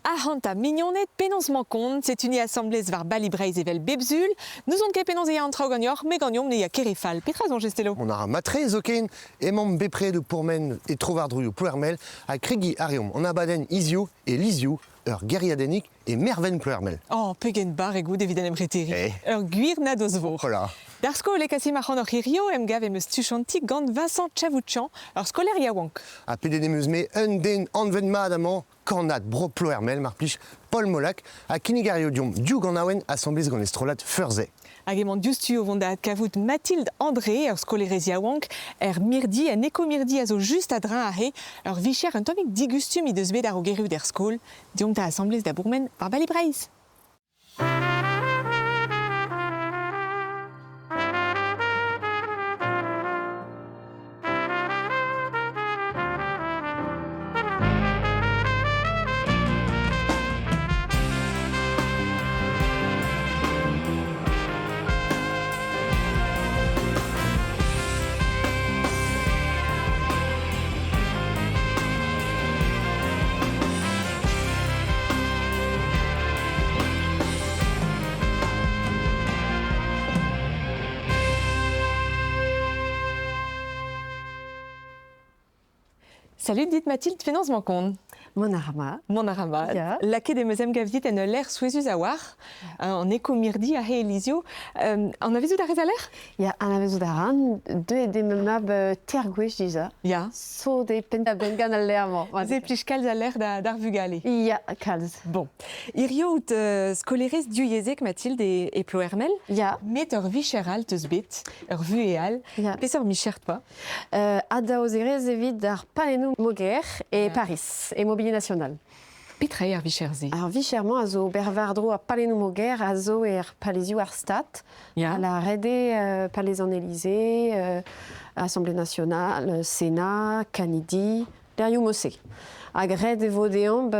Ac'hanta, mignoned, penaos 'mañ kont? Setu ni asambles war Bali Breizh evel bep sul. N'ouzon ket penaos e ya an traoù ganeoc'h, met ganeomp ne ya ket re fall. Petra soñjez, Telo? Mont a ra matre zoken, emaomp bepred o pourmen e tro-war-droioù Ploermel ha kregiñ a reomp an abadenn hiziv e Lizioù, ur gêriadennig e Mervent Ploermel. Oh, pegen barrek out evit en em reteriñ. Eh. Ur gwir nadoz-vor. Hola. D'ar skol e kasimp ac'hanoc'h hirio, emgav em eus tuchanti gant Vincent Chavouchan, ur skolaer yaouank. Ha pedet em eus-me un den anvet mat amañ, kannad Bro Ploermel mar plij, Paul Molac, ha kinnig a rio deomp div ganaouenn asambles gant e strollad Feurzay. Hag emañ diouzhtu o vont da adkavout Mathilde André, ur skolerez yaouank, er mirdi, en ekomirdi a zo just a-dreñv aze, ur vicher un tammig digustum he deus bet a-raok erruout er skol. Deomp 'ta asambles da bourmen war Bali Breizh. Salut dit Mathilde, penaos 'mañ kont? Mont a ra mat. Mont a ra mat. Ya. Lakaet em eus emgav dit en ul lec'h souezhus a-walc'h, an ekomirdi aze Elizio. Anavezout a rez al lec'h? Ya, anavezout a ran. Deuet eo ma mab teir gwech dija. Ya. Sot eo penn-da-benn gant al lec'h-mañ. Se plij kalz al lec'h d'ar vugale. Ya, kalz. Bon. Hirio out skolerez divyezhek, Mathilde, e Ploermel. Ya. Met ur vicher all 'teus bet, ur vuhez all. Ya. Peseurt micher 'toa? Adaozerez evit ar palennoù moger e Paris, e Mobilier National. Petra eo ar vicher-se? Ar vicher-mañ a zo ober war-dro ar palennoù moger a zo er palezioù ar Stad. Ya. La ret eo Palez an Élysée, Assemblée nationale, Sénat, Canidi, lec'hioù Mosse. Hag ret e vo deomp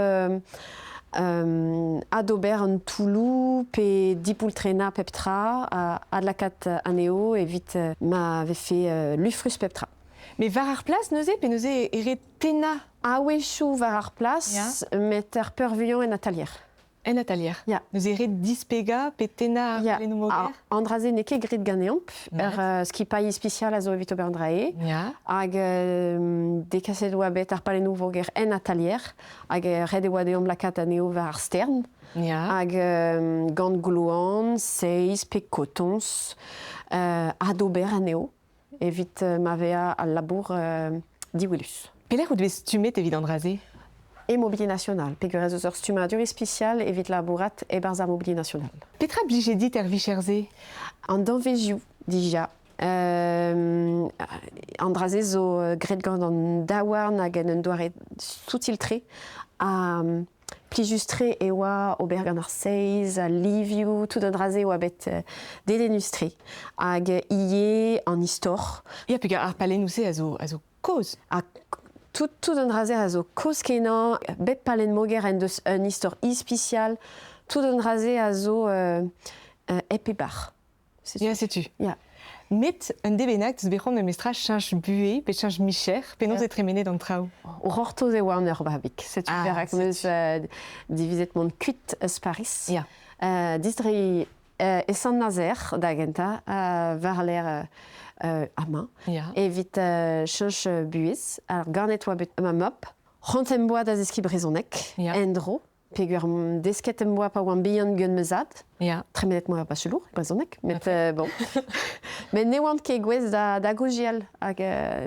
adober an toulloù pe dipoultrennañ pep tra, adlakaat anezho evit ma vefe lufrus pep tra. Mais war ar plas neuze, pe neuze e ret tennañ? A-wechoù war ar plas, met ar peurvuiañ en atalier. En atalier. Ya. Neuze ret dispegañ pe tennañ ar Ya. c'helennoù moger? An dra-se n'eo ket graet ganeomp. Mat. Ur skipailh ispisial a zo evit ober an dra-se. Ya. Hag dekaset oa bet ar palennoù voger en atalier. Hag ret e oa deomp lakaat anezho war ar stern. Ya. Hag gant gloan, seiz pe kotoñs adober anezho evit ma vezañ al labour diwelus. Pelec'h out bet stummet evit an dra-se? E Mobilier National, peogwir ez eus ur stummadur ispisial evit labourat e-barzh ar Mobilier National. Petra blije dit er vicher-se? An danvezioù dija. An dra-se zo graet gant an daouarn hag en un doare soutil-tre. Ha Plijus-tre e oa ober gant ar seiz, al livioù, tout an dra-se oa bet dedennus-tre. Hag ivez an istor. Ya, peogwir ar palennoù-se a zo, a zo kozh. Ha tout, tout an dra-se a zo kozh-kenañ. Bep palenn-moger en deus un istor ispisial. Tout an dra-se a zo hep e bar. Ya, setu. Ya. Met un de bennak deus bet c'hoant memestra cheñch buhez pe cheñch micher, penaos Ya. e tremenet an traoù? O c'hortoz e oa an ur babig. Setu Ah, perak 'm eus divizet mont kuit eus Paris. Ya. Distreiñ e Sant-Nazer da gentañ, war-lerc'h amañ, Ya. evit cheñch buhez. Ar ganet oa bet ma mab. C'hoant em boa da zeskiñ brezhoneg Ya. en-dro. Peogwir desket em boa pa oan bihan gant ma zad. Ya. Tremenet 'moa bachelor e brezhoneg, met bon. Met ne oan ket gouest da, da gaozeal hag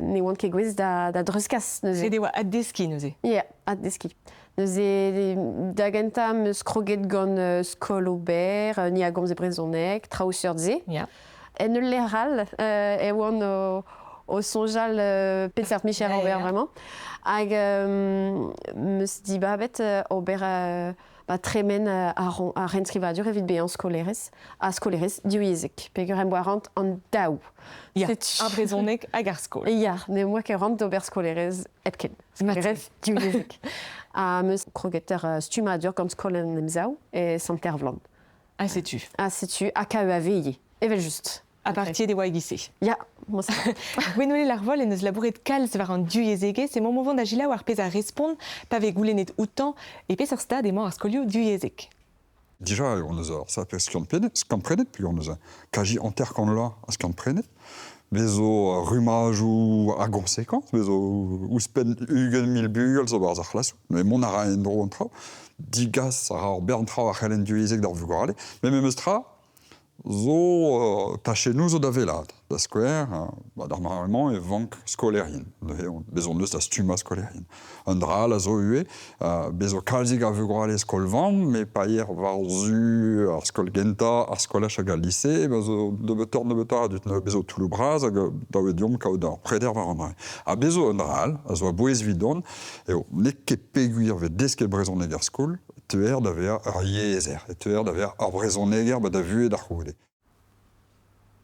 ne oan ket gouest da, da dreuzkas neuze. Ret e oa addeskiñ neuze. Ya, addeskiñ. Neuze da gentañ 'm eus kroget gant skol Ober, ni a gomz e brezhoneg, traoù seurt-se. Ya. En ul lec'h all e oan o, o soñjal peseurt micher ober vraiment. Hag 'm eus dibabet ober ba, tremen ar, ar renskrivadur evit bezañ skolerez ha skolerez divyezhek peogwir em boa rant an daou. Ya, ar brezhoneg hag ar skol. Ya, ne oa ket rant d'ober skolerez hepken. Skolerez divyezhek. Ha 'm eus kroget er stummadur gant Skol an Emsav e Sant-Ervlan. Ha setu. Ha setu, ha KEAV ivez, evel-just. A partiet e oa e-giz-se. Ya, bon, ça. Gwenole Larvol en deus labouret kalz war an divyezhegezh emañ o vont da selaou ar pezh a respont pa vez goulennet outañ e peseurt stad emañ ar skolioù divyezhek. Dija eo hon eus ur sapre skiant-prenet, skiant-prenet peogwir hon eus kazi 50 vloaz a skiant-prenet. Bez zo rummajoù a goñsekañs, bez zo ouzhpenn 20 000 bugel zo 'barzh ar c'hlasoù. Met mont a ra en-dro an traoù. Digas a ra ur bern traoù ar c'helenn divyezhek d'ar vugale. Met memes tra, zo tachennoù zo da wellaat. Da skouer, ba, d'ar mare-mañ e vank skolaerien. Neuze bez hon eus da stummañ skolaerien. Un dra all a zo ivez, bez zo kalzik a vugale skol-vamm, met pa yer war-zu ar skol gentañ, ar skolaj hag al lise, bez zo nebeutoc'h-nebeutañ a dud. Bez zo toulloù bras hag dav eo deomp kaout ur preder war an dra. Ha bez zo un dra all a zo a-bouez evidon, eo n'eo ket peogwir 'vez desket brezhoneg er skol, teuer da vezañ ur yezher, e teuer da vezañ ur brezhoneger ba da vuhez da c'houde.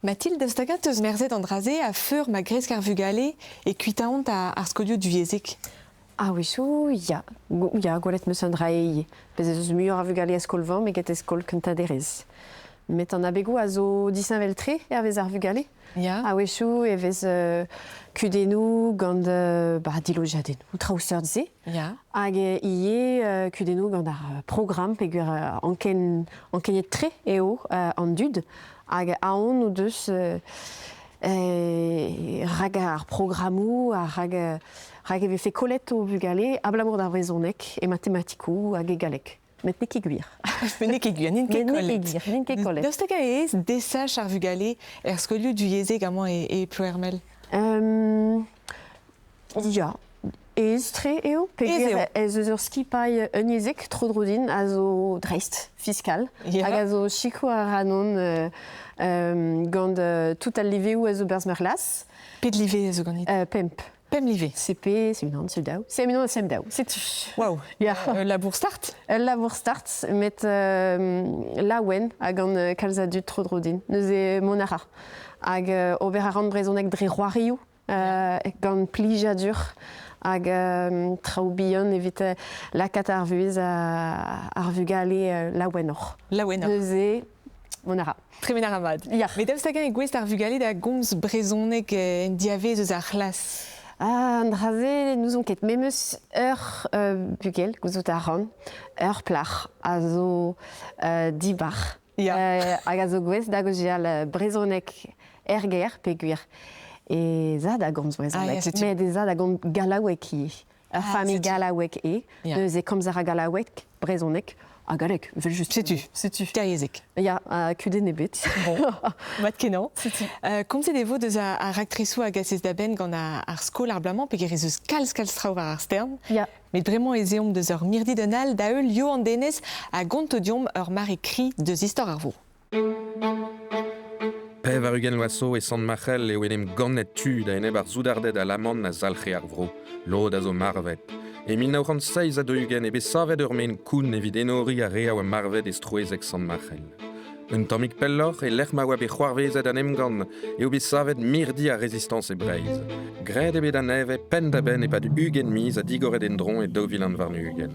Mathilde, daoust hag-eñ 'teus merzet an dra-se a-feur ma gresk ar vugale e kuitaont ar skolioù divyezhek? A-wechoù, ya. Ya, gwelet 'm eus un dra ivez. Bez' ez eus muioc'h a vugale e skol-vamm eget e skol kentañ derez. Met an abegoù a zo disheñvel-tre hervez ar vugale. Ya. A-wechoù e vez kudennoù gant bah, dilojadennoù, traoù seurt-se. Ya. Hag ivez kudennoù gant ar programm peogwir anken, ankeniet-tre eo an dud. Hag aon o deus rak ar programmoù ha rak, rak e vefe kollet o bugale abalamour d'ar brezhoneg e matematikoù hag e galleg. Met n'eo ket gwir. Met n'eo ket gwir, n'int ket Met n'eo kollet. ket gwir, n'int ket kollet. Daoust hag aes desach ar vugale er skolioù divyezhek amañ e, e Ploermel? Ya, aes-tre eo, Aes eo. peogwir ez eus ur skipailh unyezhek tro-dro din a zo dreist, fiskal, hag a zo sikour ac'hanon gant tout al liveoù a zo berzh ma c'hlas. Pet live a zo ganit? Pemp. Pemp live. CP, C1, C2, C1, C2, setu. Waouh. Ya. Ul labour start? Ul labour start, met laouen ha gant kalz a dud tro-dro din. Neuze mont a ra. Hag ober a ran brezhoneg dre c'hoarioù, gant plijadur hag traoù bihan evit lakaat ar vuhez ar vugale laouenoc'h. Laouenoc'h. Neuze, mont a ra. Tremen a ra mat. Ya. Met daoust hag-eñ eo gouest ar vugale da gomz brezhoneg en diavez eus ar c'hlas? Ah, an dra-se n'ouzon ket. Me 'm eus ur bugel, gouzout a ran, ur plac'h a zo dibar hag a zo gouest da gaozeal brezhoneg er gêr peogwir e zad a gomz brezhoneg, Ah, ya, setu. met e zad a gomz gallaoueg ivez. Ur Ah, familh setu. gallaoueg eo. Neuze komz a ra gallaoueg, brezhoneg ha galleg, evel-just. Setu. Setu. Teryezhek. Ya, kudenn ebet. Bon, mat kenañ. Setu. Komzet e vo deus ar raktresoù a gasez da benn gant ar skol ar bloaz-mañ peogwir ez eus kalz-kalz traoù war ar stern. Ya. Met bremañ ez eomp deus ur mirdi d'un all da heul Yoann Denez a gonto deomp ur mare kri deus istor ar vro. 80 vloaz zo e Sant-Marc'hell eo en em gannet tud a-enep ar soudarded alaman a zalc'he ar vro. Lod a zo marvet. E 1947 eo bet savet ur maen koun evit enoriñ ar re a oa marvet e strouezheg Sant-Marc'hell. Un tammig pelloc'h, e-lec'h ma oa bet c'hoarvezet an emgann, eo bet savet mirdi ar Rezistañs e Breizh. Graet eo bet a-nevez penn-da-benn e-pad 20 miz ha digoret en-dro e 2021.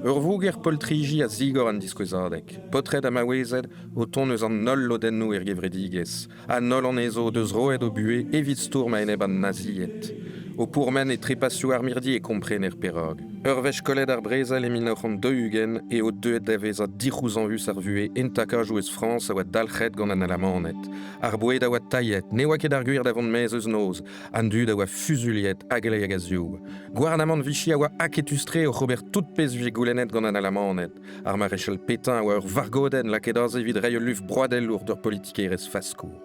Ur voger poltriji a zigor an diskouezadeg. Paotred ha maouezed o tont eus an holl lodennoù er gevredigezh, an holl anezho o deus roet o buhez evit stourm a-enep an nazied. O pourmen e trepasioù ar mirdi e komprener perak. Ur wech kollet ar brezel e 1940 eo deuet da vezañ dic'houzañvus ar vuhez en takajoù eus Frañs a oa dalc'het gant an Alamaned. Ar boued a oa tailhet, ne oa ket ar gwir da vont maez eus noz, an dud a oa fuzuilhet hag hag a-ziv. Gouarnamant Vichy a oa aketus-tre oc'h ober tout pezh 'vije goulennet gant an Alamaned. Ar marechal Pétain a oa ur vargodenn lakaet aze evit reiñ ul luf broadelour d'ur politikerezh faskour.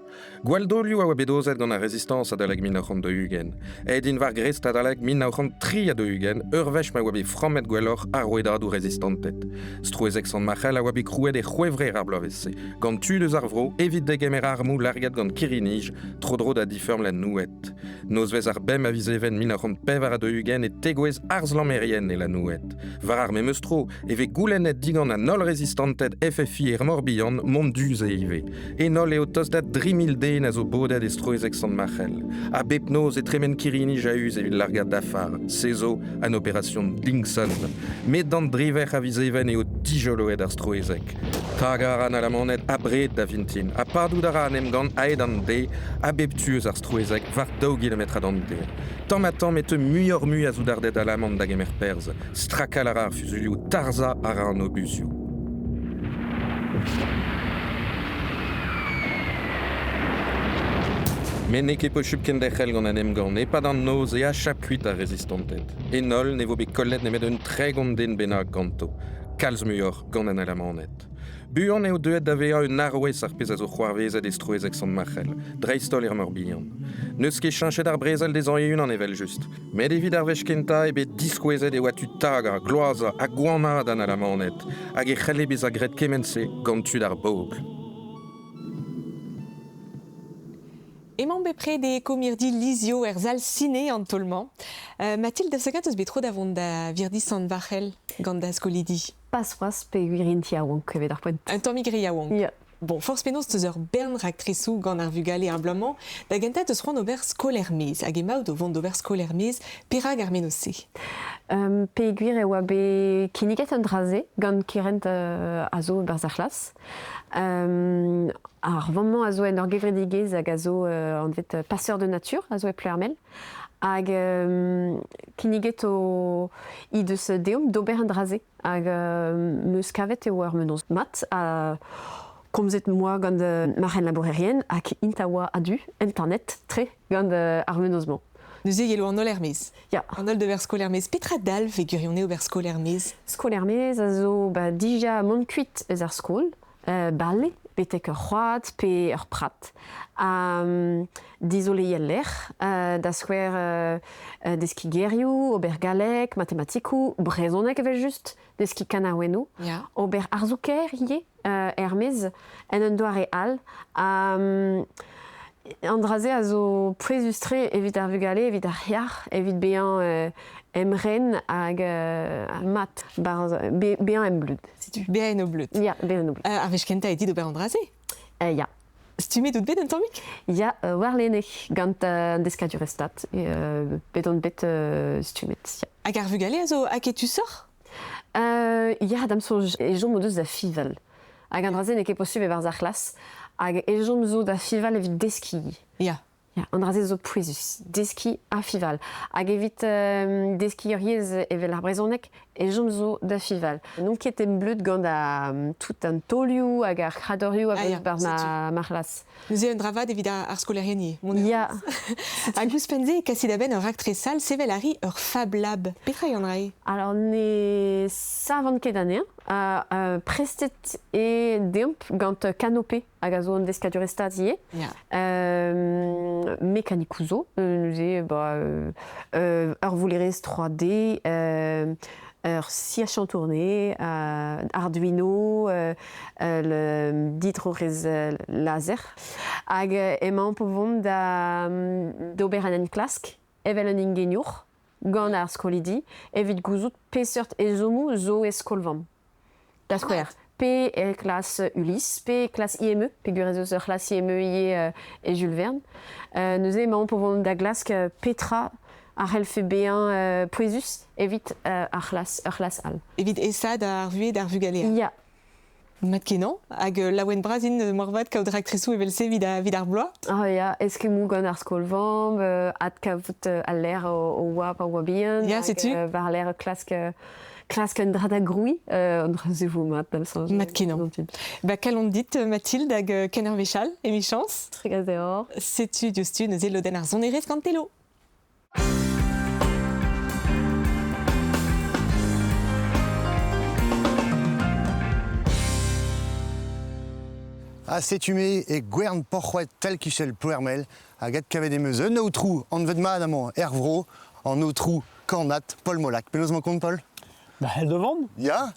Gwall-daolioù a oa bet aozet gant ar Rezistañs adalek 1940. Aet int war gresk adalek 1943, ur wech ma oa bet frammet gwelloc'h ar rouedadoù rezistanted. Strouezheg Sant-Marc'hell a oa bet krouet e C'hwevrer ar bloavezh-se, gant tud eus ar vro evit degemer armoù larget gant kirri-nij tro-dro da di-feurm La Nouette. Nozvezh ar bemp a viz Even 1944 e tegouezh arzlammerien e La Nouette. War ar memes tro e vez goulennet digant an holl rezistanted FFI er Morbihan mont du-se ivez. En holl eo tost da 3000 den a zo bodet e strouezheg Sant-Marc'hell. Ha bep noz e tremen kirri-nij a-us evit largat dafar. Se zo an operasion Dingson. Met d'an drivec'h a viz Even eo dijoloet ar strouezheg. Tagañ a ra an Alamaned abred da vintin ha padout a ra an emgann aet an deiz a bep tu eus ar strouezheg war daou gilometrad hanter. Tamm-ha-tamm e teu muioc'h-mui a soudarded alaman da gemer perzh. Strakal a ra ar fuzuilhoù, tarzhañ a ra an obuzioù. Met n'eo ket posupl kenderc'hel gant an emgann. E-pad an noz e achap kuit ar rezistanted. En holl ne vo bet kollet nemet un 30 den bennak ganto. Kalz muioc'h gant an Alamaned. Buan eo deuet da vezañ un arouez ar pezh a zo c'hoarvezet e strouezheg Sant-Marc'hell, dreist-holl er Mor-Bihan. N'eus ket cheñchet ar brezel dezhañ e-unan evel-just. Met evit ar wech kentañ eo bet diskouezet e oa tu tagañ, gloazañ ha gwanaat an Alamaned, hag e c'helle bezañ graet kement-se gant tud ar bobl. Emañ bepred e komirdi Lizio er sal sine an taol-mañ. Mathilde, da eus bet tro da vont da virdi Sant-Varc'hell gant da skolidi? Pas c'hoazh peogwir int yaouank evit ar poent. Un tammig re yaouank. Ya. Bon, forzh penaos teus ur bern raktresoù gant ar vugale ar bloaz-mañ. Da gentañ teus c'hoant ober skol er-maez hag emaout o vont d'ober skol er-maez. Perak ar mennozh-se? Peogwir e oa bet kinniget an dra-se gant kerent a zo e-barzh ar c'hlas. Ar vamm-mañ a zo en ur gevredigezh hag a zo anvet Passeur de nature, a zo e Ploermel. Hag kinniget o he deus deomp d'ober an dra-se. Hag 'm eus kavet e oa ur mennozh mat ha komzet 'm boa gant ma c'henlabourerien hag int a oa a-du entanet-tre gant ar mennozh-mañ. Neuze e yelo an holl er-maez. Ya. An holl d'ober skol er-maez. Petra dalv e gwirionez ober skol er-maez? Skol er-maez a zo ba, dija mont kuit eus ar skol, bale betek ur c'hoad pe ur prat. Ha dizoleiñ al lec'h, da skouer deskiñ gerioù, ober galleg, matematikoù, brezhoneg evel-just, deskiñ kanaouennoù, ober arzoù-kaer ivez er-maez en un doare all. Ha an dra-se a zo pouezus-tre evit ar vugale, evit ar yac'h, evit bezañ emren hag mat, bezañ em bleud. Setu bezañ en o bleud. Ya, bezañ en o bleud. Ar wech kentañ eo dit ober an dra-se? Ya. Stummet out bet un tammig? Ya, warlene, gant an deskadurezh Stad. Bet on bet stummet, ya. Hag ar vugale a zo aketusoc'h? Ya, da'm soñj, ezhomm o deus da fiñval. Hag an dra-se n'eo ket posubl e-barzh ar c'hlas. Hag ezhomm zo da fiñval evit deskiñ. Ya. Ya, an dra-se zo pouezus, deskiñ ha fiñval. Hag evit deskiñ ur yezh evel ar brezhoneg, ezhomm zo da fiñval. N'on ket embleut gant tout an taolioù hag ar c'hadorioù a vez barzh ma c'hlas. Neuze un dra vat evit ar skolaerien ivez. Ya. Hag ouzhpenn-se e kasit a-benn ur raktres all, sevel a ri ur Fab Lab. Petra eo an dra-se? Alors ne savan ket anezhañ. Prestet eo deomp gant Canopé hag a zo un deskadurezh stad ivez. Mekanikoù zo, neuze ba, ur voullerez 3D, ur siach tournée, Arduino, le didrorez laser. Hag emaomp o vont da d'ober un enklask evel un ingeniour gant ar skolidi evit gouzout peseurt ezhommoù zo e skol-vamm. Da skouer, pe e klas Ulysse, pe e klas IME, peogwir ez eus ur c'hlas IME ivez e Jules Verne. Neuze emaomp o vont da glask petra a c'hellfe bezañ pouezus evit ar c'hlas, ur c'hlas all. Evit aesaat ar vuhez d'ar vugale. Ya. Mat-kenañ, hag laouen bras int moarvat kaout raktresoù evel-se evit, evit ar bloaz. Ah ya, eskemmoù gant ar skol-vamm, adkavout al lec'h o oa pa oa bihan, Ya, setu. hag war-lerc'h klask klask un dra da grouiñ, an dra-se vo mat da'm soñj. Mat-kenañ. Ba kalon dit, Mathilde, hag ken ur wech all, emichañs. Trugarez deoc'h. Setu diouzhtu neuze lodenn ar sonerezh gant Telo. Ha setu-me e gwern Porc'hoed tal-kichel Ploermel hag adkavet em eus un aotrou anvet mat amañ er vro, an aotrou Kornad Paul Molac. Penaos emañ kont, Paul? Ba c'hell da vont. Ya,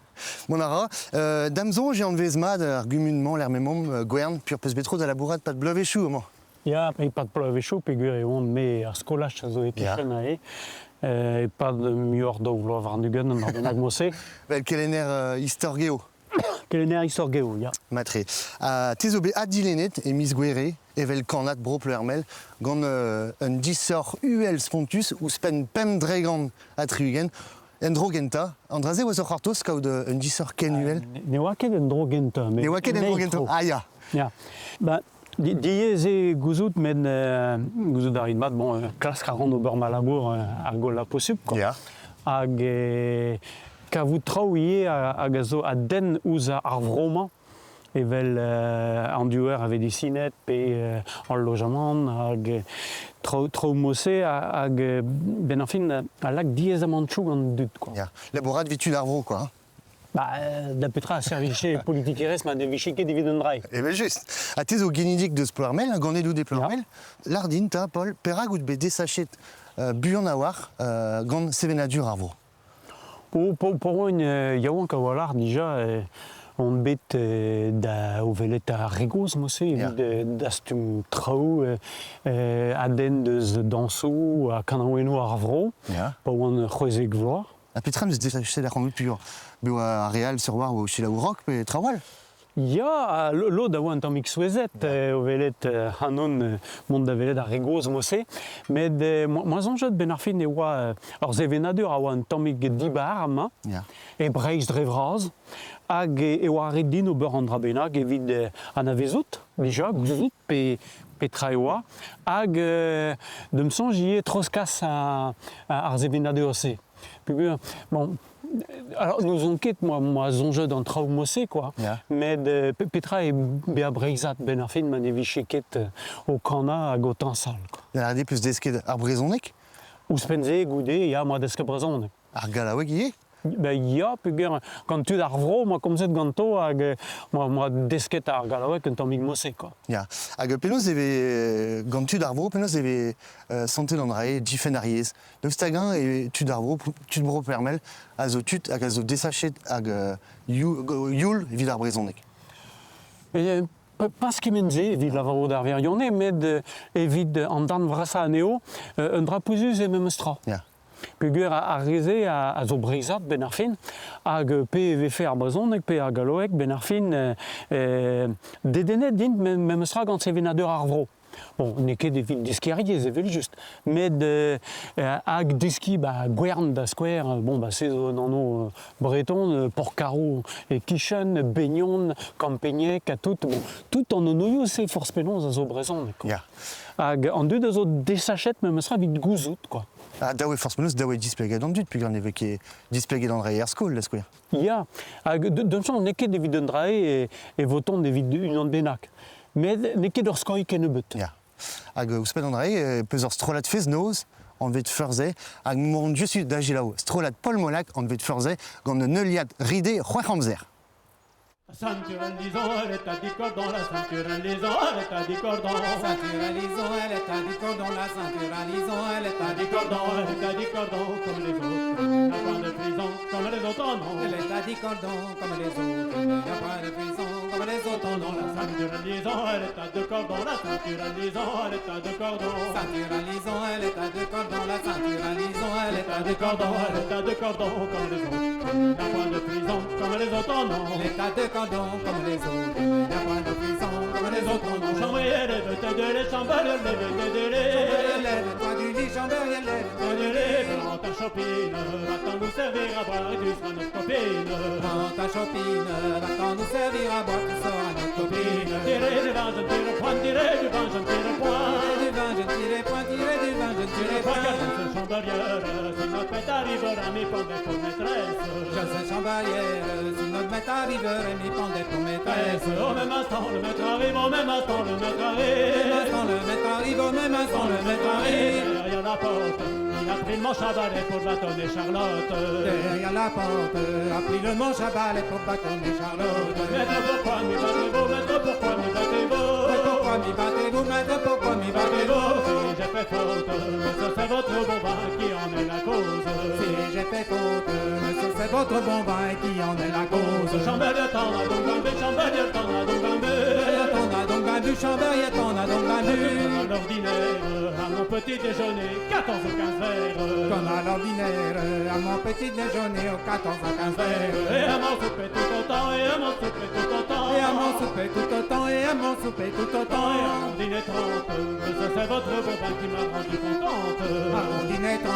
mont a ra. Da'm soñj e anvez mat ar gumun-mañ lec'h m'emaomp, Gwern, pur peus bet tro da labourat 'pad bloavezhioù amañ. Ya, e-pad bloavezhioù peogwir e oan me ar skolaj a zo e-kichen aze, e-pad muioc'h daou vloaz warn-ugent an dra bennak mod-se. Vel kelenner istor geo. Kelenner istor geo, ya. Matre. Ha te zo bet addilennet e miz Gouere evel kannad Bro Ploermel gant un disoc'h uhel spontus ouzhpenn 5 dregont ha 60. En dro gentañ, an dra-se oa zo c'hortoz kaout un disoc'h ken uhel? Ne oa ket en dro gentañ. Ne oa ket en dro gentañ, ah ya. Ya. Ba, diaes eo gouzout, met gouzout a rit mat, bon, klask a ran ober ma labour ar gwellañ posupl, quoi. Ya. Hag kavout traoù ivez hag a zo a denn ouzh ar vro-mañ, evel an diouer a vedisined pe al lojamant hag traoù mod-se hag benn ar fin a lak diaezamantoù gant an dud, quoi. Ya, labourat evit tud ar vro, quoi. Ba, da petra a servije politikerezh ma ne vije ket evit un dra. Evel-just. Ha te zo genidik deus Ploermel, ha ganet out e Ploermel. Lâr din 'ta, Paul, perak out bet desachet buan a-walc'h gant sevenadur ar vro? Oh, pa oan yaouank a-walc'h dija on bet da o welet ar re gozh mod-se evit dastum traoù a denn deus dañsoù ha kanaouennoù ar vro pa oan 16 vloaz. Ha petra 'm eus desachet ac'hanout peogwir bezañ ar re all sur war o selaou rock pe traoù all? Ya, lod a oa un tammig souezhet o welet ac'hanon mont da welet ar re gozh mod-se, met ma soñjet 'benn ar fin e oa ur sevenadur a oa un tammig dibar amañ, e Breizh dre vras, hag e oa ret din ober an dra bennak evit anavezout dija, gouzout pe petra e oa, hag d'am soñj ivez treuzkas ar sevenadur-se. Peogwir, bon, alors n'ouzon ket moi, moi soñjet an traoù mod-se quoi, met petra eo bezañ breizhat 'benn ar fin ma ne vije ket o kanañ hag o tañsal quoi. Da lâret peus desket ar brezhoneg? Ouzhpenn-se goude, ya, 'moa desket brezhoneg. Ar gallaoueg ivez? Ben ya, peogwir gant tud ar vro 'moa komzet ganto hag 'moa desket ar gallaoueg un tammig mod-se quoi. Ya, hag penaos e vez gant tud ar vro, penaos e vez santet an dra-se difenn ar yezh? Daoust hag-eñ eo tud ar vro, tud bro Ploermel a zo tud hag a zo desachet hag youl evit ar brezhoneg? Pas kement-se evit lavarout ar wirionez, met evit an darn vrasañ anezho, un dra pouezus eo memes tra. Ya. Peogwir ar re-se a zo breizhat 'benn ar fin, hag pe e vefe ar brezhoneg pe ar galloeg 'benn ar fin, dedennet int memes tra gant sevenadur ar vro. Bon, n'eo ket evit deskiñ ar yezh evel-just, met hag deskiñ ba Gwern da skouer, bon bah se zo un anv breton, Porcaro e-kichen, Beignon, Kampegneg ha tout, bon, tout an anvioù-se forzh penaos a zo brezhoneg quoi. Ya. Hag an dud a zo desachet memes tra evit gouzout quoi. Ha dav eo forzh penaos, dav eo displegañ d'an dud peogwir ne vez ket displeget an dra er skol da skouer. Ya, hag d'un sens n'eo ket evit un dra e votont evit unan bennak. Met n'eo ket ur skoilh kennebeut. Ya. Hag ouzhpenn an dra-se, peus ur strollad fest-noz anvet Furzey, hag mont diouzhtu da selaou strollad Paul Molac anvet Furzey gant un heuliad ride c'hwec'h amzer. Ceinture à lison, elle est à dix cordons, la ceinture à lison, elle est à dix cordons. Ceinture à lison, elle est à dix cordons, la ceinture à lison, elle est à dix cordons, elle est à dix cordons, comme les autres. N'a point de prison, comme les autres, non. Elle est à dix cordons, comme les autres. N'a point de prison, comme les autres, non. La ceinture à lison, elle est à deux cordons, la ceinture à lison, elle est à deux cordons. Ceinture à lison, elle est à deux cordons, la ceinture à lison, elle est à deux cordons, elle est à deux cordons, comme les autres. N'a point de prison, comme les autres, non. Elle est à deux cordons, comme les autres. N'a point de prison, comme les autres, non. Chambrier, lève-toi de lait, chambale, lève-toi de lait. Lève-toi du lit, chambérier, lève-toi de lait. Prends ta chopine, va-t'en nous servir à boire et tu seras notre copine. Prends ta chopine, va-t'en nous servir à boire, tu seras notre copine. Tirez du vin, je ne tire point, tirez du vin, je ne tire point. Tirez du vin, je ne tire point, tirez du vin, je ne tire point. Car je sais chambarière, si notre maître arrivera, m'y pendait pour maîtresse. Je sais chambarière, si notre maître arriverait, m'y pendait pour maîtresse. Au même instant, le maître arrive, au même instant, le maître arrive. Au même instant, le maître arrive, au même instant, le maître arrive. Derrière la porte, il a pris le manche à balai pour bâtonner Charlotte. Derrière la porte, a pris le manche à balai pour bâtonner Charlotte. Maître, pourquoi m'y battez-vous? Maître, pourquoi m'y battez-vous? Maître, pourquoi m'y battez-vous? Maître, pourquoi m'y battez-vous? Si j'ai fait faute, monsieur, c'est votre bon vin qui en est la cause. Si j'ai fait faute, monsieur, c'est votre bon vin qui en est la cause. Chambérier, t'en as donc un but, Chambérier, t'en as donc un but. T'en as donc un but, Chambérier, t'en as donc un but. Comme à l'ordinaire, à mon petit déjeuner, 14 ou 15 verres. Comme à l'ordinaire, à mon petit déjeuner, aux 14 à 15 verres. Et à mon souper tout autant, et à mon souper tout autant. Et à mon souper tout autant, et à mon souper tout autant. Et à mon dîner 30, Monsieur, c'est votre bon vin qui m'a rendu contente. Arrondine 30,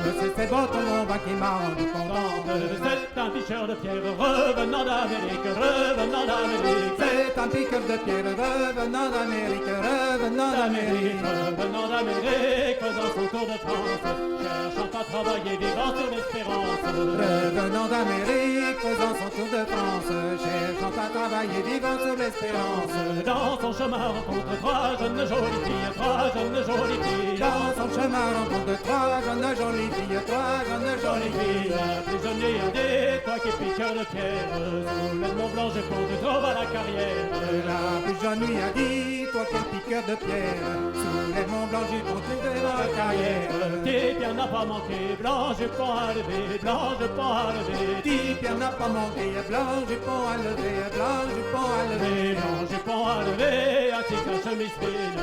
monsieur, c'est votre bon vin qui m'a rendu contente. C'est un picheur de pierre revenant d'Amérique, revenant d'Amérique. C'est un piqueur de pierre revenant d'Amérique, revenant d'Amérique. Revenant d'Amérique, faisant son tour de France, cherchant à travailler, vivant sur l'espérance. Revenant d'Amérique, faisant son tour de France, cherchant à travailler, vivant sur l'espérance. Dans son chemin rencontre trois jeunes jolies filles, trois jeunes jolies filles. Dans son chemin rencontre trois jeunes jolies filles, trois jeunes jolies filles. La plus jeune lui a dit, toi qui es piqueur de pierre, sous le Mont Blanc, je compte trouve à la carrière. La plus jeune lui a dit, toi qui es piqueur de pierre, sous les Mont Blanc, je compte dans la carrière. Tes pierres n'a pas manqué, blanc jupon à lever, blanc jupon à lever. Tes pierres n'a pas manqué, blanc jupon à lever, blanc jupon à lever. Blanc jupon à lever, ainsi qu'un chemise fine,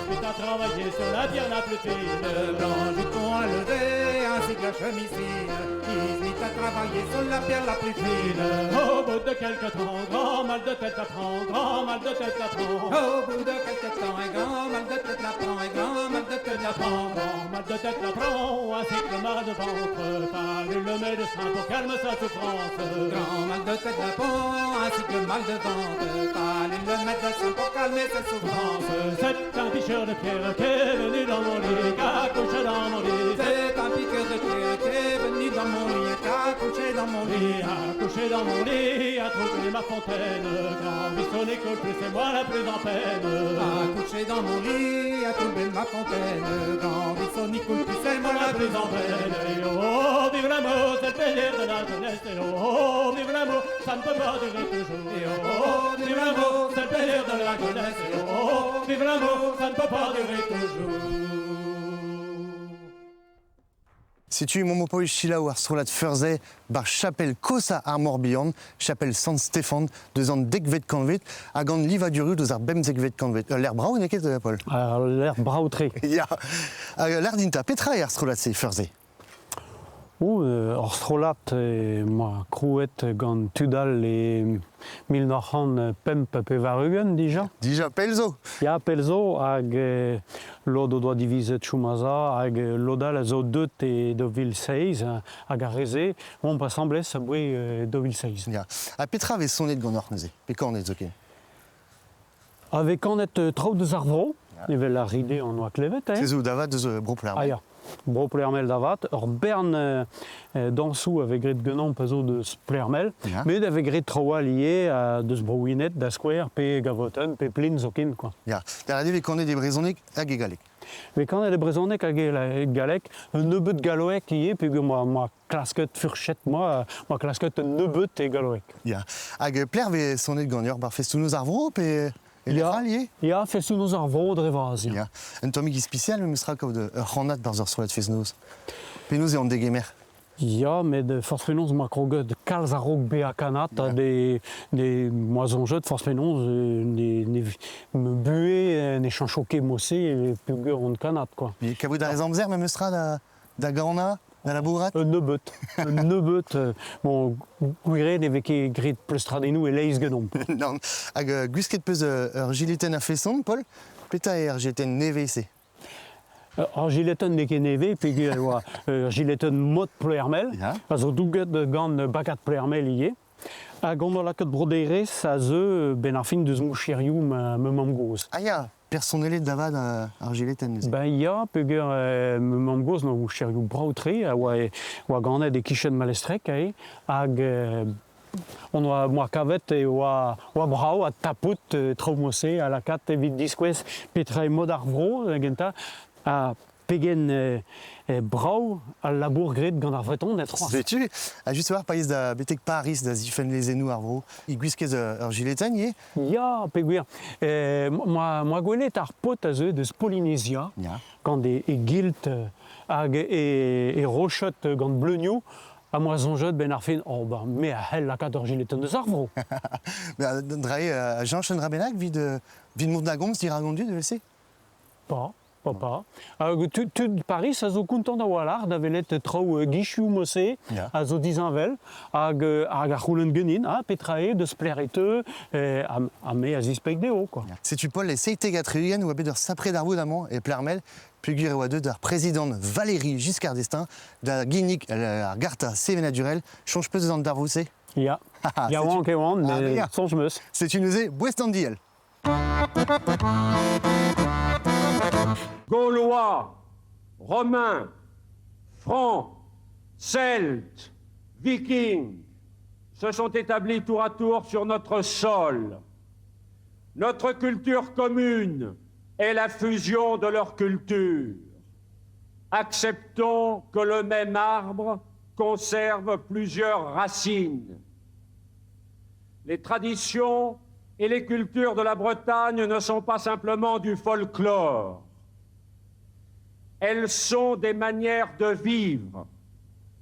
les à travailler sur la pierre la plus fine. Blanc jupon à lever, ainsi que la chemise fine, qui se mit à travailler sur la pierre la plus fine. Au bout de quelque temps, grand mal de tête la prend, grand mal de tête la prend. Au bout de quelque temps, un grand mal de tête la prend, un grand mal de tête la prend. Grand mal de tête la prend, ainsi que le mal de ventre. Fallu le médecin pour calmer sa souffrance. Grand mal de tête la prend, ainsi que le mal de ventre. Fallu le médecin pour calmer sa souffrance. C'est un picheur de pierre qui est venu dans mon lit, qui a couché dans mon lit. C'est un piqueur de pierre qui est venu dans mon lit, qui a couché dans mon lit. A couché dans mon lit, a trouvé ma fontaine. Grand ruisseau n'écoule plus, c'est moi la plus en peine. A couché dans mon lit, a trouvé ma fontaine. Grand ruisseau n'y coule plus, c'est moi la plus en peine. Et oh, vive l'amour, c'est le plaisir de la jeunesse. Et oh, vive l'amour, ça ne peut pas durer toujours. Et oh, vive l'amour, c'est le plaisir de la jeunesse. Et oh, vive l'amour, ça ne peut pas durer toujours. Setu emaomp o paouez selaou ar strollad Feurzay bar chapel kosañ ar Morbihan, chapel Sant-Stefan, deus an dekvet kantved, hag an livadurioù deus ar bemzekvet kantved. Ul lec'h brav n'eo ket, Paul? Ul lec'h brav-tre. Ya. Hag lec'h din 'ta, petra eo ar strollad-se, Feurzay? Oh, ur strollad emañ krouet gant tud all e 1985 dija. Dija pell zo? Ya, pell zo, hag lod o doa divizet chom aza, hag lod all a zo deut e 2007, hag ar re-se oamp asambles aboe 2007. Ya. Ha petra vez sonet ganeoc'h neuze? Pe kanet zoken? A vez kanet traoù deus ar vro, evel ar ride hon oa klevet. Se zo da vat deus Bro Plermel. Ah ya, Bro Plermel da vat. Ur bern dañsoù a vez graet ganeomp pa zo deus Plermel, met a vez graet traoù all ivez deus Bro-Gwened, da skouer, pe Gavotenn, pe Plin zoken. Quoi. Ya, da ret eo vez kanet e brezhoneg hag e galleg. Vez kanet e brezhoneg hag e galleg, un nebeud galloeg ivez, peogwir 'moa klasket furchet, 'moa klasket un nebeud e galloeg. Ya, hag pelec'h vez sonet ganeoc'h bar festoù-noz ar vro pe e lec'h all ivez? Ya, festoù-noz ar vro dre vras, ya. Ya, un tammig ispisial memestra kaout ur c'hannad barzh ur strollad fest-noz. Penaos eo an degemer? Ya, met forzh penaos 'moa kroget kalz a-raok bezañ kannad ha ne 'moa soñjet forzh penaos ne ne ma buhez ne chañcho ket mod-se peogwir on kannad quoi. Mais kavout a rez amzer memestra da, da ganañ, da labourat? Un nebeud, un nebeud. Bon, gwir ne vez ket graet pleustradennoù e-leizh ganeomp. Nann. Hag gwisket 'peus ur jiletenn a-feson, Paul? Petra eo ar jiletenn nevez-se? Ur jiletenn n'eo ket nevez peogwir e oa ur jiletenn mod Ploermel, a zo douget gant bagad Ploermel ivez. Hag on a lakaet broderezh a zeu 'benn ar fin deus moucherioù ma mamm-gozh. Ah ya, personelet da vat ar jiletenn neuze. Ben ya, peogwir ma mamm-gozh 'noa moucherioù brav-tre, a oa, oa ganet e-kichen Malestreg aze, hag on oa moa kavet e oa, oa brav ha tapout traoù mod-se ha lakaat evit diskouez petra eo mod ar vro da gentañ ha pegen brav al labour graet gant ar Vretoned c'hoazh. Setu, ha just war pa ez da betek Pariz da zifenn lezennoù ar vro, e gwiskez ur jiletenn ivez? Ya, peogwir moa, moa gwelet ar paotr a zeu deus Polinezia gant e, e gilt hag e, e roched gant bleunioù. Ha 'moa soñjet 'benn ar fin, oh ben me a c'hell lakaat ur jiletenn deus ar vro. Dra eo, cheñch un dra bennak evit, evit mont da gomz dirak an dud evel-se? Pas. Papa. Hag tud Paris a zo kontant a-walc'h da welet traoù gichioù mod-se, a zo disheñvel, hag hag a c'houlenn ganin, ah, petra eo, deus pelec'h e teu, ha me a zispleg dezho, quoi. Setu Paul e 77 oa bet ur sapre darvoud amañ e Plermel, peogwir e oa deuet ar prezidant Valéry Giscard d'Estaing da ginnig ar garta sevenadurel. Soñj 'peus eus an darvoud-se? Ya, yaouank e oan, met soñj 'm eus. Setu neuze boest an diell. Gaulois, Romains, Francs, Celtes, Vikings se sont établis tour à tour sur notre sol. Notre culture commune est la fusion de leur culture. Acceptons que le même arbre conserve plusieurs racines. Les traditions et les cultures de la Bretagne ne sont pas simplement du folklore. Elles sont des manières de vivre,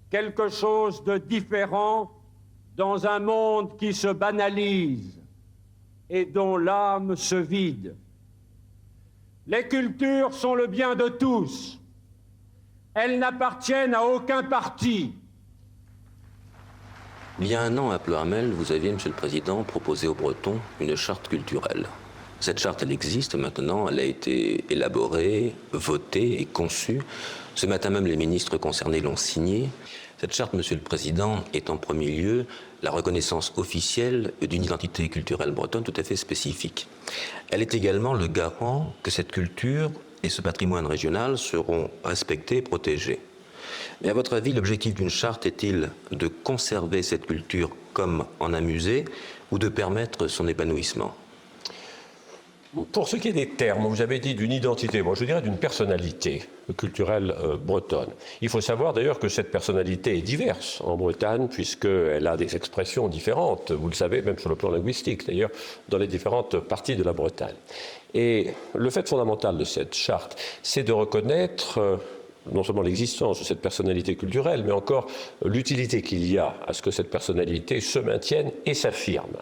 quelque chose de différent dans un monde qui se banalise et dont l'âme se vide. Les cultures sont le bien de tous. Elles n'appartiennent à aucun parti. Il y a un an, à Ploermel, vous aviez, Monsieur le Président, proposé aux Bretons une charte culturelle. Cette charte, elle existe maintenant, elle a été élaborée, votée et conçue. Ce matin même, les ministres concernés l'ont signée. Cette charte, Monsieur le Président, est en premier lieu la reconnaissance officielle d'une identité culturelle bretonne tout à fait spécifique. Elle est également le garant que cette culture et ce patrimoine régional seront respectés et protégés. Mais à votre avis, l'objectif d'une charte est-il de conserver cette culture comme en un musée ou de permettre son épanouissement? Pour ce qui est des termes, vous avez dit d'une identité, moi je dirais d'une personnalité culturelle bretonne. Il faut savoir d'ailleurs que cette personnalité est diverse en Bretagne, puisqu'elle a des expressions différentes, vous le savez, même sur le plan linguistique d'ailleurs, dans les différentes parties de la Bretagne. Et le fait fondamental de cette charte, c'est de reconnaître non seulement l'existence de cette personnalité culturelle, mais encore l'utilité qu'il y a à ce que cette personnalité se maintienne et s'affirme.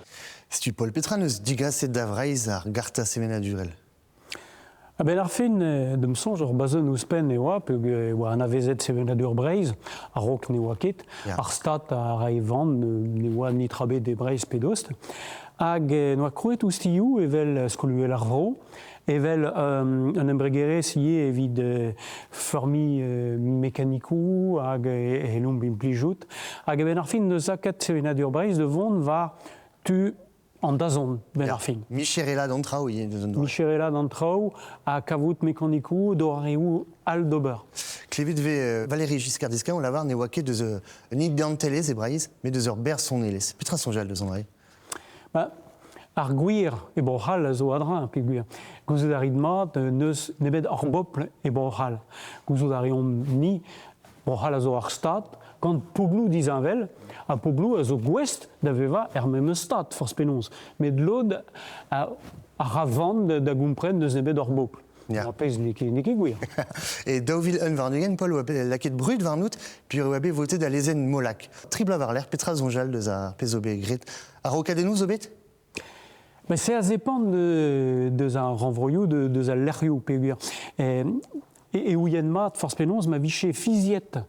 Setu Paul petra neus digaset da Vreizh ar garta sevenadurel? A-benn ar fin, d'am soñj, ur bazenn ouzhpenn e oa, peogwir e oa anavezet sevenadur Breizh, a-raok ne oa ket. Ar Stad a rae van ne oa netra bet e Breizh pe dost. Hag n'oa krouet ouzhtilhoù evel Skol-Uhel ar Vro, evel un embregerezh ivez evit feurmiñ mekanikoù hag e c'hellomp implijout. Hag a-benn ar fin n'eus lakaet sevenadur Breizh da vont war tu an dazont benn ar fin. Micherela d'an traoù ivez deus an doare. Micherela d'an traoù ha kavout mekanikoù doareoù all d'ober. Klevet vez Valérie Giscard d'Estaing o lavar ne oa ket deus un identelezh e Breizh, met deus ur bersonelezh. Petra soñjal deus an dra-se? Ba, ar gwir e Bro-C'hall a zo a-dreñv peogwir gouzout a rit mat n'eus nemet ur bobl e Bro-C'hall. Gouzout a reomp-ni Bro-C'hall a zo ur stad gant pobloù disheñvel ha pobloù a zo gouest da vevañ er memes stad, forzh penaos. Met lod a ra van da gompren n'eus nemet ur bobl. Ar pezh n'eo ket gwir. E 2021, Paul oa bet lakaet brud warnout, puis oa bet votet da lezenn Molac. Tri bloaz war-lerc'h, petra soñjal deus ar pezh zo bet graet? A-raokadennoù zo bet? Ben, se a zepant deus ar rannvroioù, deus al lec'hioù peogwir. E ouien mat forzh penaos ma vije fiziet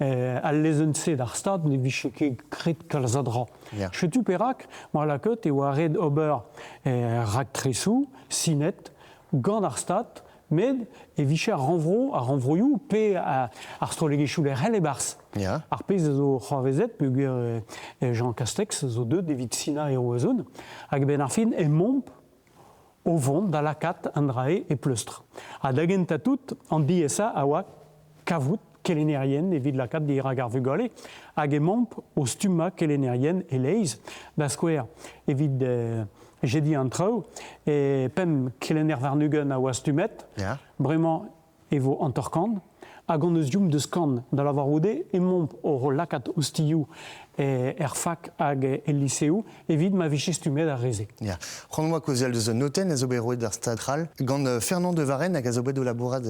al lezenn-se d'ar Stad ne vije ket graet kalz a dra. Setu perak, ma lakaet e oa ret ober raktresoù sinet gant ar Stad, met e vije ar rannvro, ar rannvroioù pe ar strollegezhioù lec'hel e-barzh. Ar pezh a zo c'hoarvezet peogwir Jean Castex zo deuet evit sinañ e Roazhon, hag a-benn ar fin emaomp o vont da lakaat an dra-se e pleustr. Ha da gentañ tout, an diaesañ a oa kavout kelennerien evit lakaat dirak ar vugale, hag emaomp o stummañ kelennerien e-leizh. Da skouer, evit jediñ an traoù, e pemp kelenner warn-ugent a oa stummet. Bremañ e vo hanter-kant, hag hon eus deomp deus kant, da lavarout eo emaomp o lakaat ostilhoù er fak hag el liseoù evit ma vije stummet ar re-se. Ya. C'hoant oa kaozeal deus un notenn a zo bet roet d'ar Stad c'hall gant Fernand de Varenne hag a zo bet o labourat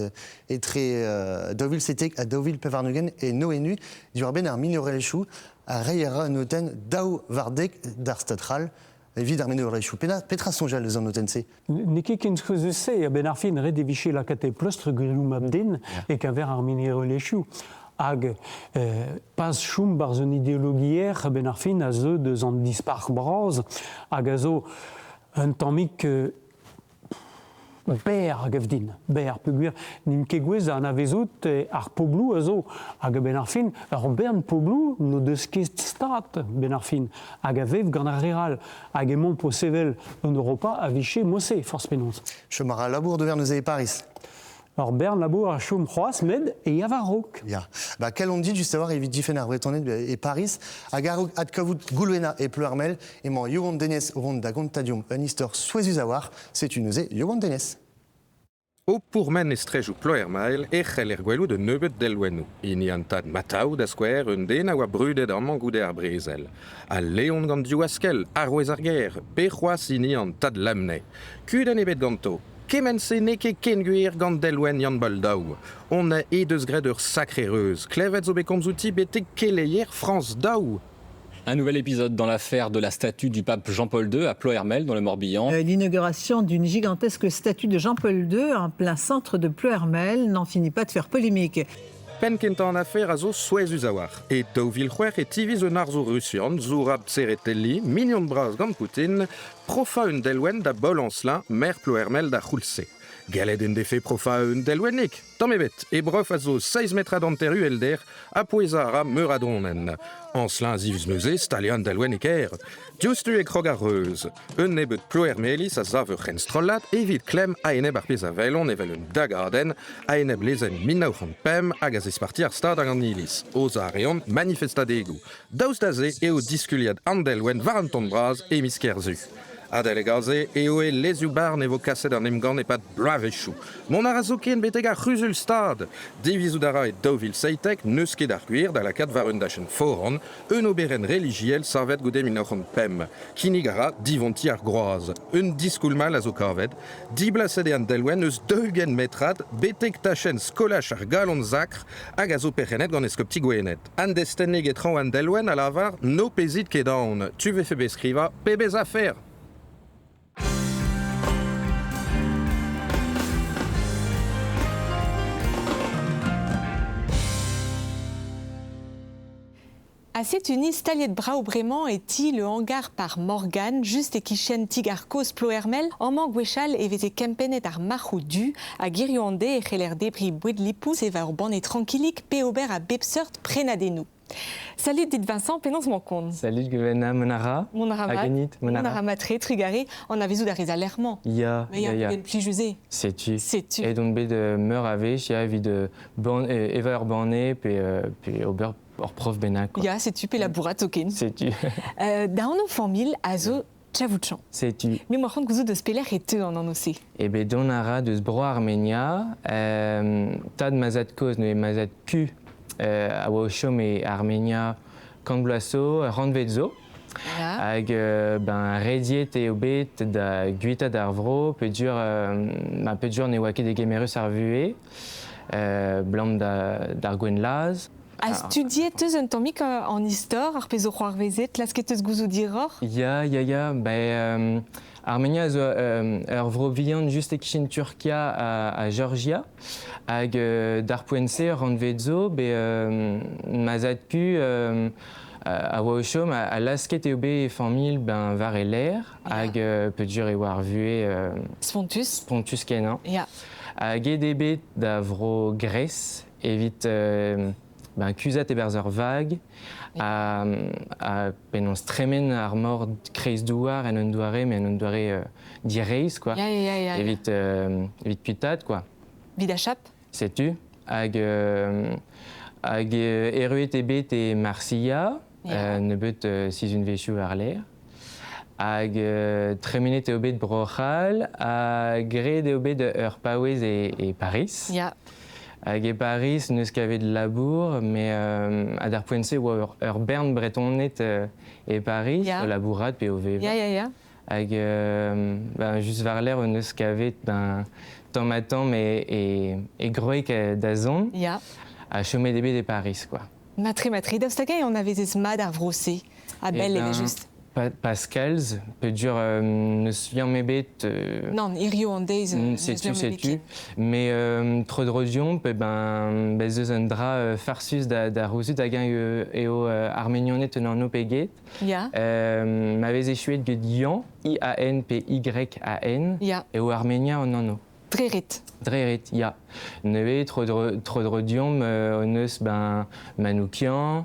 etre 2017 ha 2024 e Noenu diwar-benn ar minorelezhioù ha reiñ a ra un notenn daou war dek d'ar Stad c'hall. evit ar minorelezhioù. Petra soñjal eus an notenn-se? N'eo ket ken souezhus-se, a-benn ar fin, ret e vije lakaat e pleustr gwirioù mab-den e-keñver ar minorelezhioù. Hag pas chom barzh un ideologiezh a-benn ar fin a zeu deus an dispac'h bras hag a zo un tammig berr a gav din, berr peogwir n'int ket gouest da anavezout ar pobloù a zo. Hag a-benn ar fin, ur bern pobloù n'o deus ket stad benn ar fin hag a vev gant ar re all. Hag emaomp o sevel un Europa a vije mod-se, forzh penaos. Chom a ra labour d'ober neuze e Pariz. Ur bern labour a chom c'hoazh, met e ya war-raok. Ya. Ba, kel on dit just a-walc'h evit difenn ar Vretoned e Pariz hag a-raok adkavout Goulwena e Ploermel emañ Yoann Denez o vont da gontañ deomp un istor souezhus a-walc'h. Setu neuze Yoann Denez. O pourmen e strejoù Ploermael e c'heller gwelout un nebeud delwennoù. Hini an tad Matao, da skouer, un den a oa brudet amañ goude ar brezel. Al leon gant div askell, arouez ar gêr, pe c'hoazh hini an tad Lamennais. Kudenn ebet ganto. Kement-se n'eo ket ken gwir gant delwenn Yann Baldaou. On he deus graet ur sakre reuz. Klevet zo bet komz outi betek keleier Frañs Daou. Un nouvel épisode dans l'affaire de la statue du pape Jean-Paul II à Ploërmel, dans le Morbihan. L'inauguration d'une gigantesque statue de Jean-Paul II en plein centre de Ploërmel n'en finit pas de faire polémique. Penn kentañ an afer a zo souezhus a-walc'h. E 2006 e tiviz un arzour rusian, Zourab Tsereteli, mignon bras gant Poutine, profañ un delwenn da Baol Anselin, maer Ploermel d'ar c'houlz-se. Gallet en defe profañ un delwennig, tamm ebet. E brof a zo seizh metrad hanter uhelder ha pouezañ a ra meur a donenn. Anselin a ziviz neuze staliañ an delwenn e kêr. Diouzhtu e krog ar reuz. Un nebeud Ploermeliz a sav ur c'henstrollad evit klemm a-enep ar pezh a welont evel un dagadenn a-enep lezenn 1905 hag a zesparti ar Stad hag an Iliz. Aozañ a reont manifestadegoù. Daoust da se eo diskuliad an delwenn war an ton bras e miz Kerzu. Adalek aze eo e lezioù-barn e vo kaset an emgann e-pad bloavezhioù. Mont a ra zoken betek ar C'huzul-Stad. Divizout a ra e 2017 n'eus ket ar gwir da lakaat war un dachenn foran un oberenn relijiel savet goude 1905. Kinnig a ra divontiñ ar groaz. Un diskoulm all a zo kavet. Diblaset eo an delwenn eus 40 metrad betek tachenn skolaj ar Galon Zakr hag a zo perc'hennet gant eskopti Gwened. An destennig e traoñ an delwenn a lavar n'ho pezit ket aon, tu vefe bet skrivañ pebezh afer. Ha setu ni staliet brav bremañ e ti Le Hangar par Morgane, just e-kichen ti-gar kozh Ploermel. Amañ gwechall e veze kempennet ar marc'hoù du hag hiziv an deiz e c'heller debriñ boued lipous, evañ ur banne trankilik pe ober a bep seurt prenadennoù. Salut dit Vincent, penaos 'mañ kont? Salut Gwenna, mont a ra? Mont a ra mat. Hag enit, mont a ra. Mont a ra trugarez. Anavezout a rez al lec'h-mañ. Ya, Mais ya, ya. pegen plijus eo. Setu. Setu. Aet on bet meur a wech ya, evit ban, evañ ur banne pe ober ur prof bennak. Quoi. Ya, setu pe labourat zoken. Setu. Da anv familh a zo Tchavouchan. Setu. Me 'moa c'hoant gouzout eus pelec'h e teu an anv-se. E bet dont a ra deus bro Armenia. Tad ma zad-kozh, neuze ma zad-ku, a oa o chom e Armenia kant bloaz zo, rannved zo. Hag ben rediet eo bet da guitaat ar vro peogwir ma peogwir ne oa ket degemerus ar vuhez, 'blam d'ar gouennlazh. Ha studiet eus un tammig an istor, ar pezh zo c'hoarvezet, klasket eus gouzout hiroc'h? Ya, ya, ya. Ben, Armenia a zo ur vro vihan just e-kichen Turkia ha Georgia. Hag d'ar poent-se, ur rannved zo, bet ma zad-ku a oa o chom, ha lasket eo bet e familh ben, war e lerc'h, hag peogwir e oa ar vuhez Spontus. spontus kenañ. Ya. Hag aet eo bet da vro Gres evit ben, kuzhat e-barzh ur vag ha penaos tremen ar mor kreizdouar en un doare, mais en un doare direizh, quoi. Ya, ya, ya, evit, evit kuitaat, quoi. Evit achap? Setu. Hag, hag erruet eo bet e Marsilha, nebeut sizhunvezhioù war-lerc'h. Hag tremenet eo bet Bro-C'hall ha graet eo bet ur paouez e Pariz. Ya. Hag e Pariz n'eus kavet labour, mais ha d'ar poent-se e oa ur bern Bretoned e Pariz, o labourat pe o vevañ. Ya, ya, ya. Hag ben, just war-lerc'h hon eus kavet ben, tamm-ha-tamm e gwreg da zont. Ya. Ha chomet eo bet e Pariz, quoi. Matre, matre, daoust hag-eñ anavezez mat ar vro-se? A-bell Eh ben, evel-just. Pascal's, pedur n'eus liamm ebet... Nann, hirio an deiz n'eus setu, liamm ebet setu. ken. Mais tro-dro pe ben, bez eus un dra farsus da, da rouzout hag-eñ eo armenianed un anv pe get. Ya. Ma vez echuet get Ian, I-A-N-P-Y-A-N, eo Armenia an anv. Dre ret. Dre ret, ya. Nevez, tro-dro deomp, hon eus ben, Manoukian,